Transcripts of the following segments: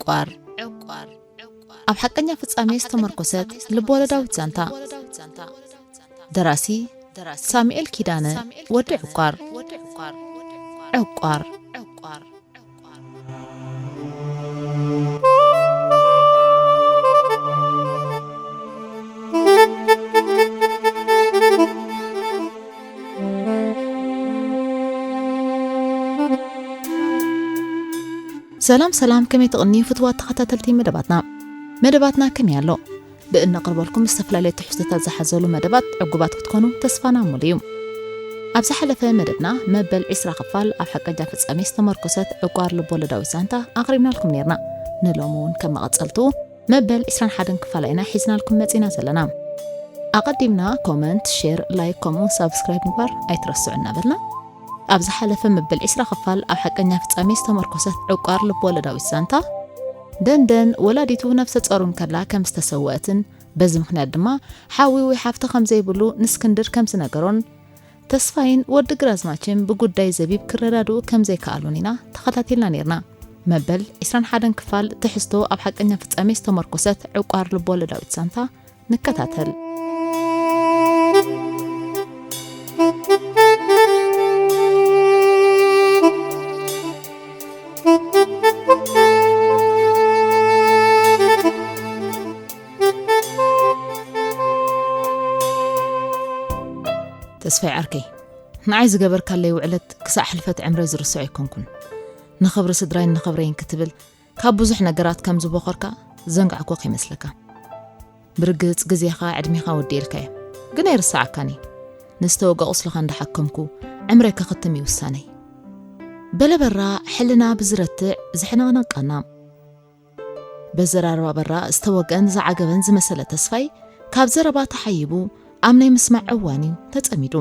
ዕቋር። ኣብ ሓቀኛ ፍጻሜ ዝተመርኮሰት ልብ-ወለዳዊት ዛንታ። ደራሲ ሳሙኤል ኪዳነ፣ ወዲ ዕቋር። ዕቋር። ሰላም ሰላም፣ ከመይ ትቕንዩ ፍትዋት ተኸታተልቲ መደባትና? መደባትና ከመይ ኣሎ? ብእነቕርበልኩም ዝተፈላለየ ትሕዝቶታት ዝሓዘሉ መደባት ዕጉባት ክትኮኑ ተስፋና ሙሉ እዩ። ኣብ ዝሓለፈ መደብና መበል ዕስራ ክፋል ኣብ ሓቀኛ ፍጻሜ ዝተመርኮሰት ዕቋር ልቦለዳዊት ዛንታ ኣቕሪብናልኩም ነይርና። ንሎሚ እውን ከም መቐጸልቱ መበል ዕስራን ሓደን ክፋላ ኢና ሒዝናልኩም መጺና ዘለና። ኣቐዲምና ኮመንት፣ ሼር፣ ላይክ ከምኡ ሳብስክራይብ ምግባር ኣይትረስዑ እናበልና፣ ኣብ ዝሓለፈ መበል ዕስራ ክፋል ኣብ ሓቀኛ ፍጻሜ ዝተመርኮሰት ዕቋር ልቦለዳዊት ዛንታ ደንደን ወላዲቱ ነፍሰ ጾር እንከላ ከም ዝተሰወአትን በዚ ምኽንያት ድማ ሓዊ ወይ ሓፍቲ ከም ዘይብሉ ንእስክንድር ከም ዝነገሮን ተስፋይን ወዲ ግራዝማችን ብጉዳይ ዘቢብ ክረዳድኡ ከም ዘይከኣሉን ኢና ተኸታቲልና ነይርና። መበል ዕስራን ሓደን ክፋል ትሕዝቶ ኣብ ሓቀኛ ፍጻሜ ዝተመርኮሰት ዕቋር ልቦለዳዊት ዛንታ ንከታተል። ተስፋይ ዓርከይ፣ ንዓይ ዝገበርካለይ ውዕለት ክሳዕ ሕልፈት ዕምረይ ዝርስዖ ኣይኮንኩን። ንኽብሪ ስድራይን ንኽብረይን ክትብል ካብ ብዙሕ ነገራት ከም ዝቦኸርካ ዘንጋዕኩ ከይመስለካ። ብርግጽ ግዜኻ ዕድሜኻ ወዲኤልካዮ፣ ግን ኣይርሳዓካን እየ። ንዝተወግአ ቁስልኻ እንዳሓከምኩ ዕምረይ ከኽትም እዩ ውሳነይ። በለበራ ሕልና ብዝረትዕ ዝሕነቕነቕ ቃና። በዘራርባ በራ ዝተወግአን ዝዓገበን ዝመሰለ ተስፋይ ካብ ዘረባ ተሓይቡ ኣብ ናይ ምስማዕ እዋን እዩ ተጸሚዱ።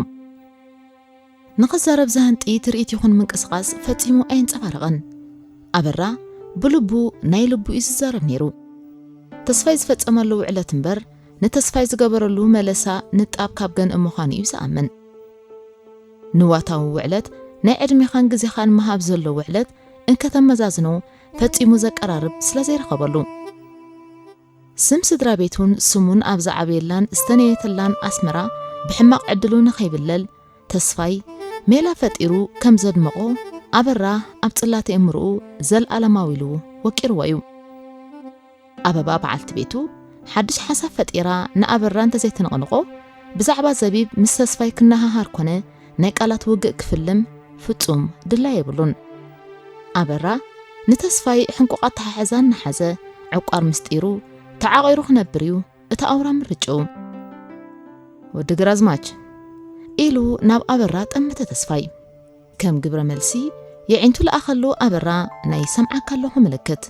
ንኽዛረብ ዘህንጢ ትርኢት ይኹን ምንቅስቓስ ፈጺሙ ኣየንጸባረቐን። ኣበራ ብልቡ ናይ ልቡ እዩ ዝዛረብ ነይሩ። ተስፋይ ዝፈጸመሉ ውዕለት እምበር ንተስፋይ ዝገበረሉ መለሳ ንጣብ ካብ ገንኢ ምዃኑ እዩ ዝኣምን። ንዋታዊ ውዕለት ናይ ዕድሜኻን ግዜኻን ምሃብ ዘሎ ውዕለት እንከተመዛዝኖ ፈጺሙ ዘቀራርብ ስለ ዘይረኸበሉ። ስም ስድራ ቤቱን ስሙን ኣብ ዝዓበየላን ዝተነየተላን ኣስመራ ብሕማቕ ዕድሉ ንኸይብለል ተስፋይ ሜላ ፈጢሩ ከም ዘድመቖ ኣበራ ኣብ ጽላተ እምርኡ ዘልኣለማዊ ኢሉ ወቂርዎ እዩ። ኣበባ በዓልቲ ቤቱ ሓድሽ ሓሳብ ፈጢራ ንኣበራ እንተዘይተነቕንቖ ብዛዕባ ዘቢብ ምስ ተስፋይ ክነሃሃር ኮነ ናይ ቃላት ውግእ ክፍልም ፍጹም ድላይ የብሉን። ኣበራ ንተስፋይ ሕንቁቕ ኣተሓሕዛ እናሓዘ ዕቋር ምስጢሩ ተዓቒሩ ክነብር እዩ እቲ ኣውራ ምርጭኡ። ወዲ ግራዝማች ኢሉ ናብ ኣበራ ጠመተ ተስፋይ። ከም ግብረ መልሲ የዒንቱ ለኣኸሉ ኣበራ ናይ ሰምዓካ ኣለኹ ምልክት።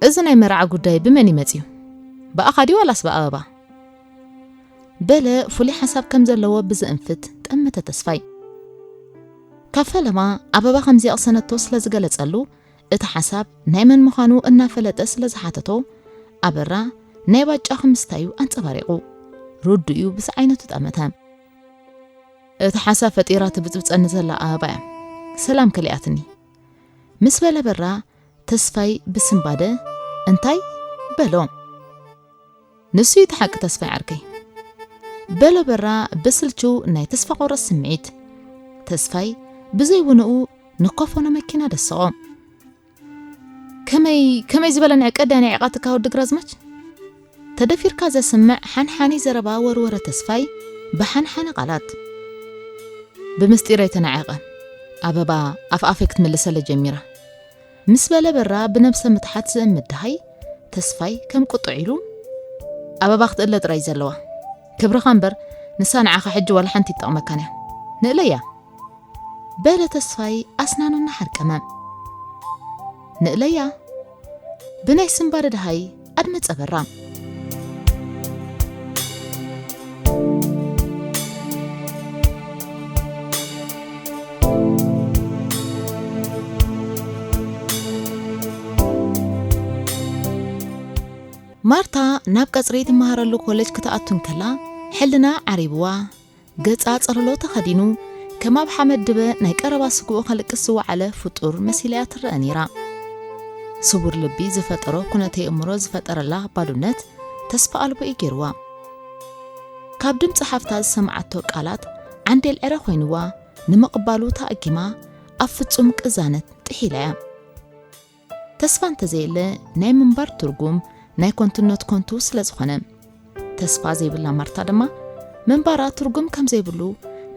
እዚ ናይ መርዓ ጉዳይ ብመን እዩ መጺኡ? ብኣኻ ድዩ ዋላስ ብኣበባ? በለ ፍሉይ ሓሳብ ከም ዘለዎ ብዝእንፍት ጠመተ ተስፋይ። ካብ ፈለማ ኣበባ ከም ዘየቕሰነቶ ስለ ዝገለጸሉ እቲ ሓሳብ ናይ መን ምዃኑ እናፈለጠ ስለ ዝሓተቶ ኣበራ ናይ ባጫ ክምስታዩ ኣንጸባሪቑ ርዱእዩ ብዝዓይነቱ ጠመተ። እቲ ሓሳብ ፈጢራ ትብጽብጸኒ ዘላ ኣበባ እያ። ሰላም ከሊኣትኒ። ምስ በለ በራ ተስፋይ ብስንባደ እንታይ በሎ? ንሱ እዩ እቲ ሓቂ ተስፋይ ዓርከይ። በሎ በራ ብስልችው ናይ ተስፋ ቆረጽ ስምዒት። ተስፋይ ብዘይ ውንኡ ንኮፈኖ መኪና ደሰቖ። ከመይ ከመይ ዝበለ ንዕቀ ድያ ንዒቓትካ ወዲ ግራዝማች? ተደፊርካ ዘስምዕ ሓንሓኒ ዘረባ ወርወረ ተስፋይ ብሓንሓኒ ቃላት። ብምስጢር ኣይተናዒቐ። ኣበባ ኣፍ ኣፈይ ክትምልሰለ ጀሚራ። ምስ በለ በራ ብነብሰ ምትሓት ዝእምት ደሃይ ተስፋይ ከም ቁጡዕ ኢሉ ኣበባ ክትእለ ጥራይ ዘለዋ። ክብርኻ እምበር ንሳ ንዓኻ ሕጂ ዋላ ሓንቲ ይጠቕመካን እያ። ንእለያ። በለ ተስፋይ ኣስናኑ እናሓርቀመ። ንእለያ። ብናይ ስንባደ ደሃይ ኣድመጸ በራ። ማርታ ናብ ቀጽሪ ትመሃረሉ ኮሌጅ ክትኣቱ እንከላ ሕልና ዓሪብዋ። ገጻ ጸለሎ ተኸዲኑ፣ ከም ኣብ ሓመድ ድበ ናይ ቀረባ ስግኡ ከልቅስ ዝወዓለ ፍጡር መሲላ እያ ትረአ ነይራ። ስውር ልቢ ዝፈጠሮ ኩነተ የእምሮ ዝፈጠረላ ባዶነት ተስፋ ኣልቦ እዩ ገይርዋ። ካብ ድምፂ ሓፍታ ዝሰምዓቶ ቃላት ዓንዴል ዕረ ኮይንዋ፣ ንምቕባሉ ተኣጊማ ኣብ ፍጹም ቅዛነት ጥሒላ እያ። ተስፋ እንተዘየለ ናይ ምንባር ትርጉም ናይ ኮንቱነት ኮንቱ ስለ ዝኾነ፣ ተስፋ ዘይብላ ማርታ ድማ ምንባራ ትርጉም ከም ዘይብሉ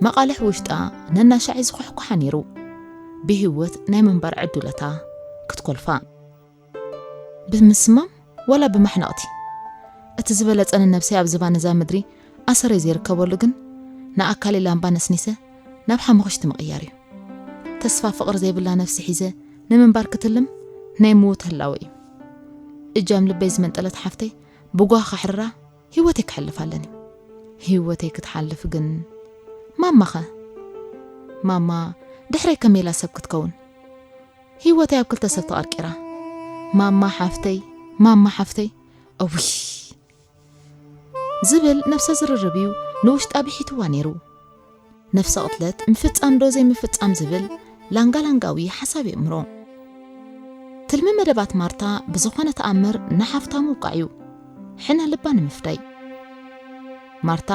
መቓልሕ ውሽጣ ነናሻዕ ዝኳሕኳሓ ነይሩ። ብህይወት ናይ ምንባር ዕድለታ ክትኮልፋ። ብምስማም ዋላ ብማሕነቕቲ? እቲ ዝበለጸ ንነብሰይ ኣብ ዝባን እዛ ምድሪ ኣሰረይ ዘይርከበሉ ግን ንኣካለይ ላምባ ነስኒሰ ናብ ሓሙኽሽቲ ምቕያር እዩ። ተስፋ ፍቕሪ ዘይብላ ነፍሲ ሒዘ ንምንባር ክትልም ናይ ምዉት ህላወ እዩ። እጃም ልበይ ዝመንጠለት ሓፍተይ ብጓ ካሕርራ ህይወተይ ክሕልፍ ኣለኒ። ህይወተይ ክትሓልፍ ግን ማማኸ? ማማ ድሕረይ ከመይላ ሰብ ክትከውን? ህይወተይ ኣብ ክልተ ሰብ ተቐርቂራ። ማማ ሓፍተይ፣ ማማ ሓፍተይ፣ እውይ ዝብል ነፍሰ ዝርርብ እዩ ንውሽጣ ብሒትዋ ነይሩ። ነፍሰ ቅትለት ምፍጻም ዶ ዘይምፍጻም ዝብል ላንጋላንጋዊ ሓሳብ የእምሮ። ትልሚ መደባት ማርታ ብዝኾነ ተኣምር ንሓፍታ ምውቃዕ እዩ፣ ሕነ ልባ ንምፍዳይ። ማርታ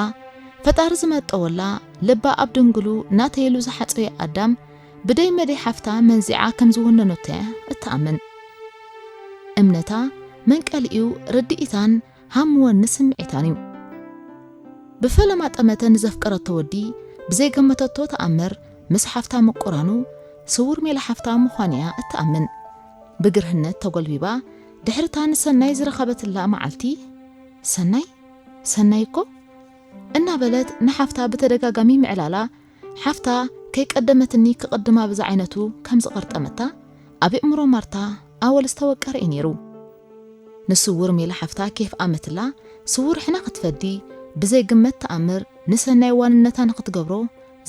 ፈጣሪ ዝመጠወላ ልባ ኣብ ድንግሉ ናተይሉ ዝሓጸየ ኣዳም ብደይ መደይ ሓፍታ መንዚዓ ከም ዝወነነቶ እያ እትኣምን። እምነታ መንቀሊኡ ርድኢታን ሃምወኒ ስምዒታን እዩ። ብፈለማ ጠመተ ንዘፍቀረቶ ወዲ ብዘይገመተቶ ተኣምር ምስ ሓፍታ ምቁራኑ ስውር ሜላ ሓፍታ ምዃኑ እያ እትኣምን። ብግርህነት ተጎልቢባ ድሕርታ ንሰናይ ዝረኸበትላ መዓልቲ፣ "ሰናይ? ሰናይ እኮ?" እናበለት ንሓፍታ ብተደጋጋሚ ምዕላላ፣ ሓፍታ ከይቀደመትኒ ክቕድማ ብዝዓይነቱ ከም ዝቐርጠመታ ኣብ ኣእምሮ ማርታ ኣወል ዝተወቀረ እዩ ነይሩ። ንስውር ሜላ ሓፍታ ኬፍ ኣመትላ፣ ስውር ሕና ክትፈዲ፣ ብዘይግመት ተኣምር ንሰናይ ዋንነታ ንኽትገብሮ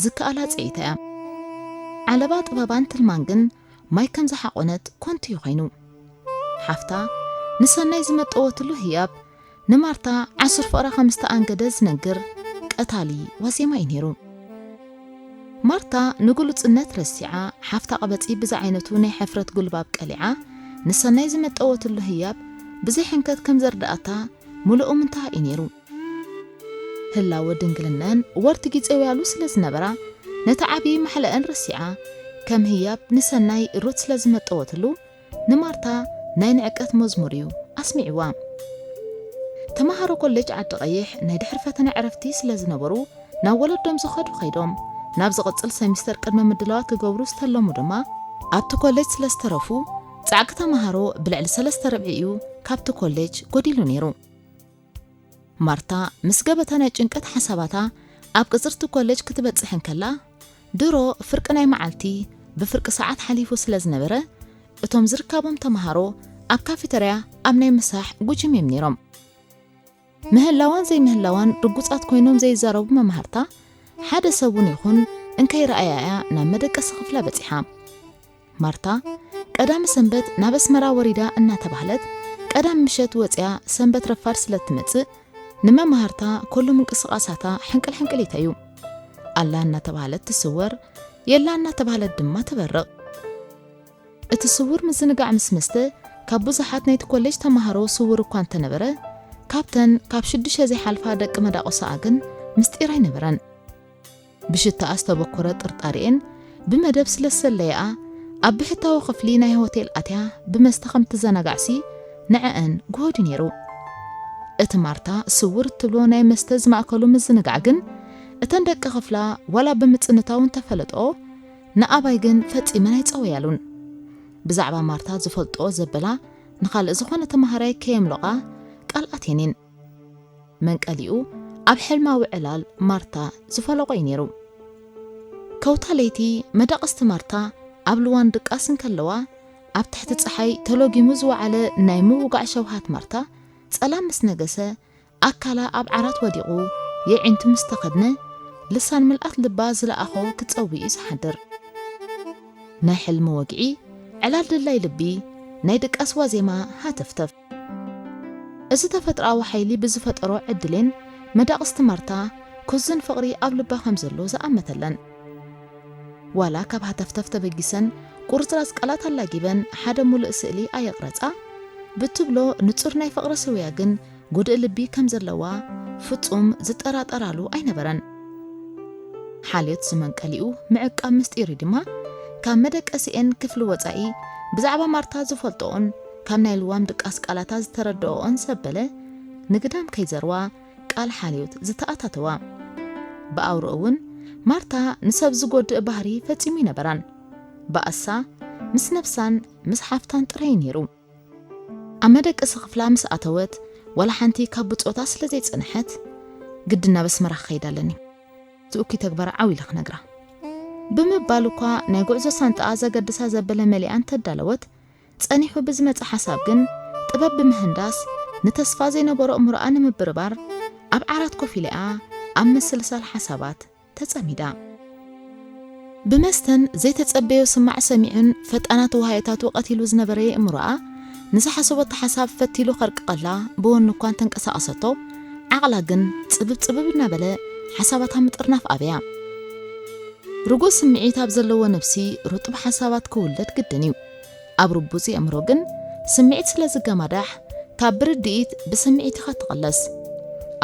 ዝከኣላ ጽዒታ እያ። ዓለባ ጥበባን ትልማን ግን ማይ ከም ዝሓቖነት ኮንቱ እዩ ኮይኑ። ሓፍታ ንሰናይ ዝመጠወትሉ ህያብ ንማርታ ዓሱር ፍቕራ ከም ዝተኣንገደ ዝነግር ቀታሊ ዋዜማ እዩ ነይሩ። ማርታ ንግሉጽነት ረሲዓ፣ ሓፍታ ቀበጺ ብዝዓይነቱ ናይ ሕፍረት ጉልባብ ቀሊዓ፣ ንሰናይ ዝመጠወትሉ ህያብ ብዘይ ሕንከት ከም ዘርድኣታ ምሉእ እምንታ እዩ ነይሩ። ህላወ ድንግልናን ወርቲ ጊዜውያሉ ስለ ዝነበራ፣ ነቲ ዓብዪ ማሕለአን ረሲዓ፣ ከም ህያብ ንሰናይ ሩት ስለ ዝመጠወትሉ፣ ንማርታ ናይ ንዕቀት መዝሙር እዩ ኣስሚዕዋ። ተመሃሮ ኮሌጅ ዓዲ ቀይሕ ናይ ድሕሪ ፈተነ ዕረፍቲ ስለ ዝነበሩ፣ ናብ ወለዶም ዝኸዱ ከይዶም፣ ናብ ዝቕጽል ሰሚስተር ቅድመ ምድላዋት ክገብሩ ዝተለሙ ድማ፣ ኣብቲ ኮሌጅ ስለ ዝተረፉ፣ ጻዕቂ ተመሃሮ ብልዕሊ ሰለስተ ርብዒ እዩ ካብቲ ኮሌጅ ጎዲሉ ነይሩ። ማርታ ምስ ገበታ ናይ ጭንቀት ሓሳባታ ኣብ ቅጽርቲ ኮሌጅ ክትበጽሕ እንከላ፣ ድሮ ፍርቂ ናይ መዓልቲ ብፍርቂ ሰዓት ሓሊፉ ስለ ዝነበረ፣ እቶም ዝርካቦም ተመሃሮ ኣብ ካፌተርያ ኣብ ናይ ምሳሕ ጉጅም እዮም ነይሮም። ምህላዋን ዘይምህላዋን ርጉጻት ኮይኖም ዘይዛረቡ መማህርታ፣ ሓደ ሰብ እውን ይኹን እንከይረኣያ እያ ናብ መደቀሲ ክፍላ በጺሓ። ማርታ፣ ቀዳሚ ሰንበት ናብ ኣስመራ ወሪዳ እናተባህለት፣ ቀዳም ምሸት ወጽያ ሰንበት ረፋድ ስለ እትመጽእ፣ ንመማህርታ ኩሉ ምንቅስቓሳታ ሕንቅል ሕንቅሊታ እዩ። ኣላ እናተባህለት ትስወር፣ የላ እናተባህለት ድማ ትበርቕ። እቲ ስዉር ምዝንጋዕ ምስ መስተ፣ ካብ ብዙሓት ናይቲ ኮሌጅ ተማሃሮ ስዉር እኳ እንተነበረ፣ ካብተን ካብ ሽዱሽተ ዘይሓልፋ ደቂ መዳቑሳኣ ግን ምስጢር ኣይነበረን። ብሽታኣ ዝተበኮረ ጥርጣሬኤን ብመደብ ስለ ዝሰለያኣ፣ ኣብ ብሕታዊ ክፍሊ ናይ ሆቴል ኣትያ ብመስተ ከም ትዘናጋዕሲ ንዐኣን ጉሆድ እዩ ነይሩ። እቲ ማርታ ስውር እትብሎ ናይ መስተ ዝማእከሉ ምዝንጋዕ ግን፣ እተን ደቂ ክፍላ ዋላ ብምጽንታው እንተፈለጥኦ፣ ንኣባይ ግን ፈጺመን ኣይጸወያሉን። ብዛዕባ ማርታ ዝፈልጥኦ ዘበላ ንኻልእ ዝኾነ ተማሃራይ ከየምሎቓ ቃል ኣትየን እየን። መንቀሊኡ ኣብ ሕልማዊ ዕላል ማርታ ዝፈለቖ እዩ ነይሩ። ከውታ ለይቲ መዳቕስቲ ማርታ ኣብ ልዋን ድቃስ እንከለዋ፣ ኣብ ትሕቲ ጸሓይ ተሎጊሙ ዝወዓለ ናይ ምውጋዕ ሸውሃት ማርታ ጸላም ምስ ነገሰ፣ ኣካላ ኣብ ዓራት ወዲቑ የዒንቱ ምስ ተኸድነ፣ ልሳን ምልኣት ልባ ዝለኣኾ ክጸውዕ እዩ ዝሓድር። ናይ ሕልሚ ወግዒ፣ ዕላል ድላይ ልቢ፣ ናይ ድቃስ ዋዜማ ሃተፍተፍ። እዚ ተፈጥሮኣዊ ሓይሊ ብዝፈጠሮ ዕድሌን መዳቕስቲ ማርታ ኩዝን ፍቕሪ ኣብ ልባ ከም ዘሎ ዝኣመተለን። ዋላ ካብ ሃተፍተፍ ተበጊሰን ቁርጽራጽ ቃላት ኣላጊበን ሓደ ሙሉእ ስእሊ ኣየቕረጻ፣ ብትብሎ ንጹር ናይ ፍቕሪ ስውያ ግን ጉድእ ልቢ ከም ዘለዋ ፍጹም ዝጠራጠራሉ ኣይነበረን። ሓልዮት ዝመንቀሊኡ ምዕቃብ ምስጢሩ ድማ ካብ መደቀሲኤን ክፍሊ ወጻኢ ብዛዕባ ማርታ ዝፈልጦኦን ካብ ናይ ልዋም ድቃስ ቃላታ ዝተረድኦኦን ዘበለ ንግዳም ከይዘርዋ ቃል ሓልዮት ዝተኣታተዋ። ብኣውርኡ እውን ማርታ ንሰብ ዝጎድእ ባህሪ ፈጺሙ ይነበራን። ብኣሳ ምስ ነብሳን ምስ ሓፍታን ጥራይ ነይሩ። ኣብ መደቀሲ ክፍላ ምስ ኣተወት ዋላ ሓንቲ ካብ ብጾታ ስለ ዘይጸንሐት፣ "ግድን ናብ ኣስመራ ክኸይድ ኣለኒ፣ ዝእኩይ ተግባር ዓው ኢለ ክነግራ" ብምባል እኳ ናይ ጉዕዞ ሳንጣኣ ዘገድሳ ዘበለ መሊኣ እንተዳለወት፣ ጸኒሑ ብዝመጸ ሓሳብ ግን ጥበብ ብምህንዳስ ንተስፋ ዘይነበሮ እምሮኣ ንምብርባር ኣብ ዓራት ኮፍ ኢለኣ ኣብ ምስልሳል ሓሳባት ተጸሚዳ። ብመስተን ዘይተጸበዮ ስማዕ ሰሚዑን ፈጣናት ዋህዮታቱ ቀቲሉ ዝነበረ የእምሮኣ ንዝሓሰበቶ ሓሳብ ፈቲሉ ከርቅቐላ ብወኑ እኳ እንተንቀሳቐሰቶ፣ ዓቕላ ግን ጽብብ ጽብብ እናበለ ሓሳባታ ምጥርናፍ ኣብያ። ርጉእ ስምዒት ኣብ ዘለዎ ነብሲ ርጡብ ሓሳባት ክውለድ ግድን እዩ። ኣብ ርቡጽ የእምሮ ግን ስምዒት ስለ ዝገማዳሕ፣ ካብ ብርድኢት ብስምዒት ኢኻ ትቕለስ።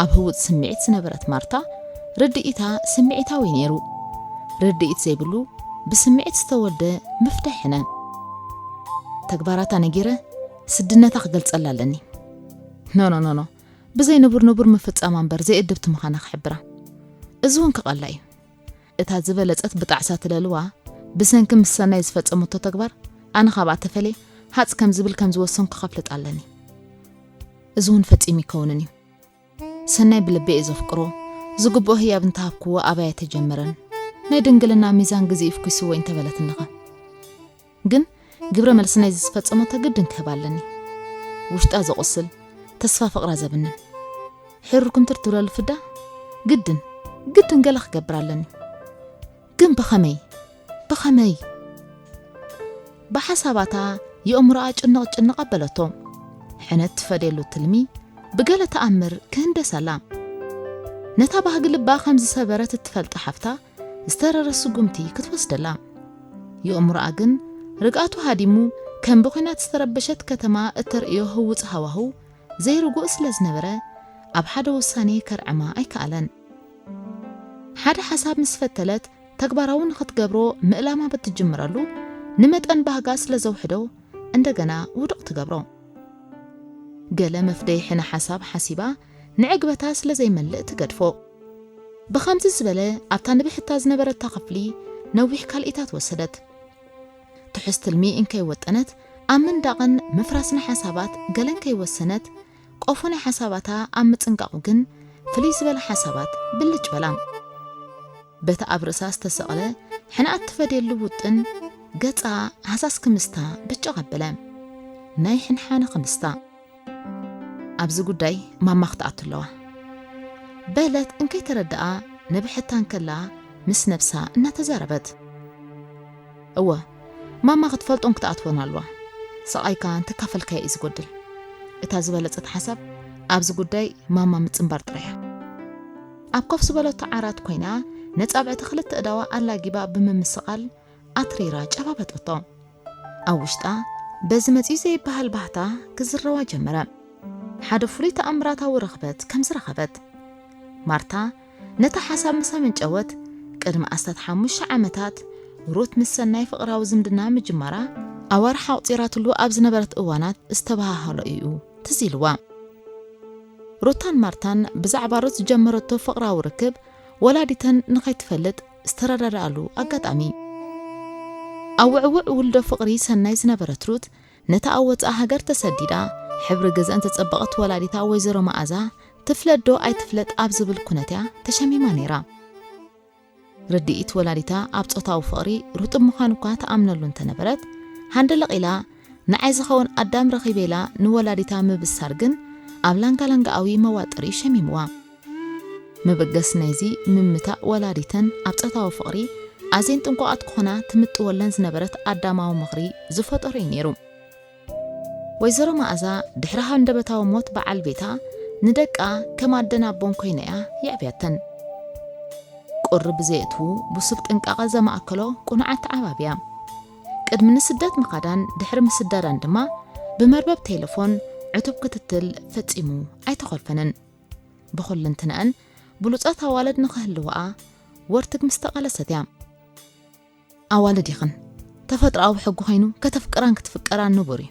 ኣብ ህውጽ ስምዒት ዝነበረት ማርታ፣ ርድኢታ ስምዒታዊ ነይሩ። ርድኢት ዘይብሉ ብስምዒት ዝተወልደ ምፍዳይ ሕነ። ተግባራታ ነጊረ ስድነታ ክገልጸላ ኣለኒ። ኖ፣ ኖ፣ ኖ፣ ኖ። ብዘይ ንቡር ንቡር ምፍጻማ እምበር ዘይእድብቲ ምዃና ክሕብራ። እዚ እውን ክቐላ እዩ። እታ ዝበለጸት ብጣዕሳ ትለልዋ፣ ብሰንኪ ምስ ሰናይ ዝፈጸመቶ ተግባር፣ ኣነ ካብኣ ተፈልየ፣ ሃጽ ከም ዝብል ከም ዝወሰንኩ ከፍልጥ ኣለኒ። እዚ እውን ፈጺሙ ይከውንን እዩ። ሰናይ ብልቢ እየ ዘፍቅሮ፣ ዝግብኦ ህያብ እንተሃብክዎ ኣባይ ኣይተጀመረን። ናይ ድንግልና ሚዛን ግዜ ይፍኩስዎ እንተበለትንኸ? ግን ግብረ መልሲ ናይዚ ዝፈጸመቶ ግድን ክህብ ኣለኒ። ውሽጣ ዘቑስል፣ ተስፋ ፍቕራ ዘብንን። ሕሩር ክምትር ትብለሉ ፍዳ? ግድን፣ ግድን ገለ ክገብር ኣለኒ። ግን ብኸመይ? ብኸመይ? ብሓሳባታ የእምሮኣ ጭንቕ ጭንቕ ኣበለቶ። ሕነ እትፈድየሉ ትልሚ ብገለ ተኣምር ክህንደሰላ። ነታ ባህጊ ልባ ከም ዝሰበረት እትፈልጥ ሓፍታ ዝተረረ ስጉምቲ ክትወስደላ። የእምሮኣ ግን ርግኣቱ ሃዲሙ፣ ከም ብኲናት ዝተረበሸት ከተማ እተርእዮ ህውጽ ሃዋህው ዘይርጉእ ስለ ዝነበረ፣ ኣብ ሓደ ውሳኔ ከርዕማ ኣይከኣለን። ሓደ ሓሳብ ምስ ፈተለት፣ ተግባራዊ ንኽትገብሮ ምእላማ ብትጅምረሉ፣ ንመጠን ባህጋ ስለ ዘውሕዶ፣ እንደገና ውዱቕ ትገብሮ። ገለ መፍደይ ሕነ ሓሳብ ሓሲባ፣ ንዕግበታ ስለ ዘይመልእ ትገድፎ። ብኸምዚ ዝበለ፣ ኣብታ ንብሕታ ዝነበረታ ክፍሊ ነዊሕ ካልኢታት ወሰደት። ትሑዝ ትልሚ እንከይወጠነት፣ ኣብ ምንዳቕን ምፍራስን ሓሳባት ገለ እንከይወሰነት፣ ቆፎ ናይ ሓሳባታ ኣብ ምጽንቃቑ ግን ፍልይ ዝበለ ሓሳባት ብልጭ በላ። በቲ ኣብ ርእሳ ዝተሰቕለ ሕነ እትፈድየሉ ውጥን ገጻ ሃሳስ ክምስታ ብጭቕ ኣበለ። ናይ ሕንሓነ ክምስታ። ኣብዚ ጉዳይ ማማ ክትኣቱ ኣለዋ። በለት እንከይተረድኣ ንብሕታ እንከላ ምስ ነብሳ እናተዛረበት። እወ፣ ማማ ክትፈልጦን ክትኣትዎን ኣለዋ። ስቓይካ እንተካፈልካዮ እዩ ዝጎድል። እታ ዝበለጸት ሓሳብ ኣብዚ ጉዳይ ማማ ምጽንባር ጥራይ እያ። ኣብ ኮፍ ዝበለቶ ዓራት ኮይና ነጻብዕቲ ክልተ እዳዋ ኣላጊባ ብምምስቓል ኣትሪራ ጨባበጠቶ። ኣብ ውሽጣ በዚ መጺኡ ዘይበሃል ባህታ ክዝረዋ ጀመረ። ሓደ ፍሉይ ተኣምራታዊ ርኽበት ከም ዝረኸበት። ማርታ ነታ ሓሳብ ምስ ኣመንጨወት፣ ቅድሚ ኣስታት ሓሙሽተ ዓመታት ሩት ምስ ሰናይ ፍቕራዊ ዝምድና ምጅማራ፣ ኣዋርሕ ኣቑጺራትሉ ኣብ ዝነበረት እዋናት ዝተበሃሃሎ እዩ ትዝ ኢልዋ። ሩታን ማርታን ብዛዕባ ሩት ዝጀመረቶ ፍቕራዊ ርክብ ወላዲተን ንኸይትፈልጥ ዝተረዳድኣሉ ኣጋጣሚ። ኣብ ውዕውዕ ውልዶ ፍቕሪ ሰናይ ዝነበረት ሩት፣ ነታ ኣብ ወጻኢ ሃገር ተሰዲዳ፣ ሕብሪ ገዝአን ዘጸበቐት ወላዲታ ወይዘሮ መኣዛ፣ ትፍለጥ ዶ ኣይትፍለጥ ኣብ ዝብል ኩነት እያ ተሸሚማ ነይራ። ርድኢት ወላዲታ ኣብ ጾታዊ ፍቕሪ ርጡብ ምዃኑ እኳ ትኣምነሉ እንተነበረት፣ ሃንደለቕ ኢላ፣ ንዓይ ዝኸውን ኣዳም ረኺበ ኢላ ንወላዲታ ምብሳር ግን ኣብ ላንጋላንጋኣዊ መዋጥር እዩ ሸሚምዋ። መበገሲ ናይዚ ምምታእ ወላዲተን ኣብ ጾታዊ ፍቕሪ ኣዝየን ጥንቁቓት ክኾና ትምጥወለን ዝነበረት ኣዳማዊ ምኽሪ ዝፈጠሮ እዩ ነይሩ። ወይዘሮ መኣዛ ድሕሪ ሃንደበታዊ ሞት በዓል ቤታ ንደቃ ከም ኣደን ኣቦን ኮይና እያ የዕብያተን። ቁሪ ብዘየእትዉ ብሱብ ጥንቃቐ ዘማእከሎ ቁኑዕ ኣተዓባብያ። ቅድሚ ንስደት ምኻዳን ድሕሪ ምስዳዳን ድማ ብመርበብ ቴሌፎን ዕቱብ ክትትል ፈጺሙ ኣይተኾልፈንን። ብኹልንትንአን ብሉጻት ኣዋልድ ንኽህልዋኣ ወርትግ ምስ ተቓለሰት እያ። ኣዋልድ ይኽን ተፈጥሮኣዊ ሕጊ ኮይኑ ከተፍቅራን ክትፍቀራን ንቡር እዩ።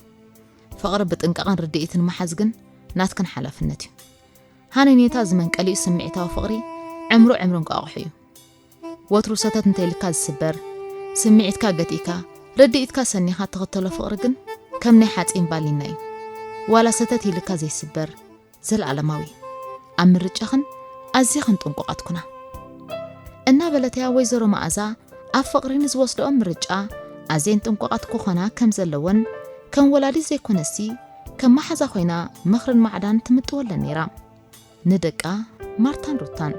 ፍቕሪ ብጥንቃቕን ርድኢትን ምሓዝ ግን ናትክን ሓላፍነት እዩ። ሃነኔታ ዝመንቀሊኡ ስምዒታዊ ፍቕሪ ዕምሩ ዕምሪ እንቋቑሑ እዩ። ወትሩ ሰተት እንተይልካ ዝስበር፣ ስምዒትካ ገቲእካ ርድኢትካ ሰኒኻ ትኽተሎ ፍቕሪ ግን ከም ናይ ሓፂን ባሊና እዩ። ዋላ ሰተት ኢልካ ዘይስበር፣ ዘለኣለማዊ። ኣብ ምርጫኽን ኣዚኽን ጥንቁቓት ኩና። እናበለትያ ወይዘሮ መኣዛ ኣብ ፍቕሪ ንዝወስደኦ ምርጫ ኣዝየን ጥንቁቓት ክኾና ከም ዘለወን ከም ወላዲት ዘይኮነሲ ከም መሓዛ ኮይና ምኽርን ማዕዳን ትምጥወለን ነይራ። ንደቃ ማርታን ሩታን።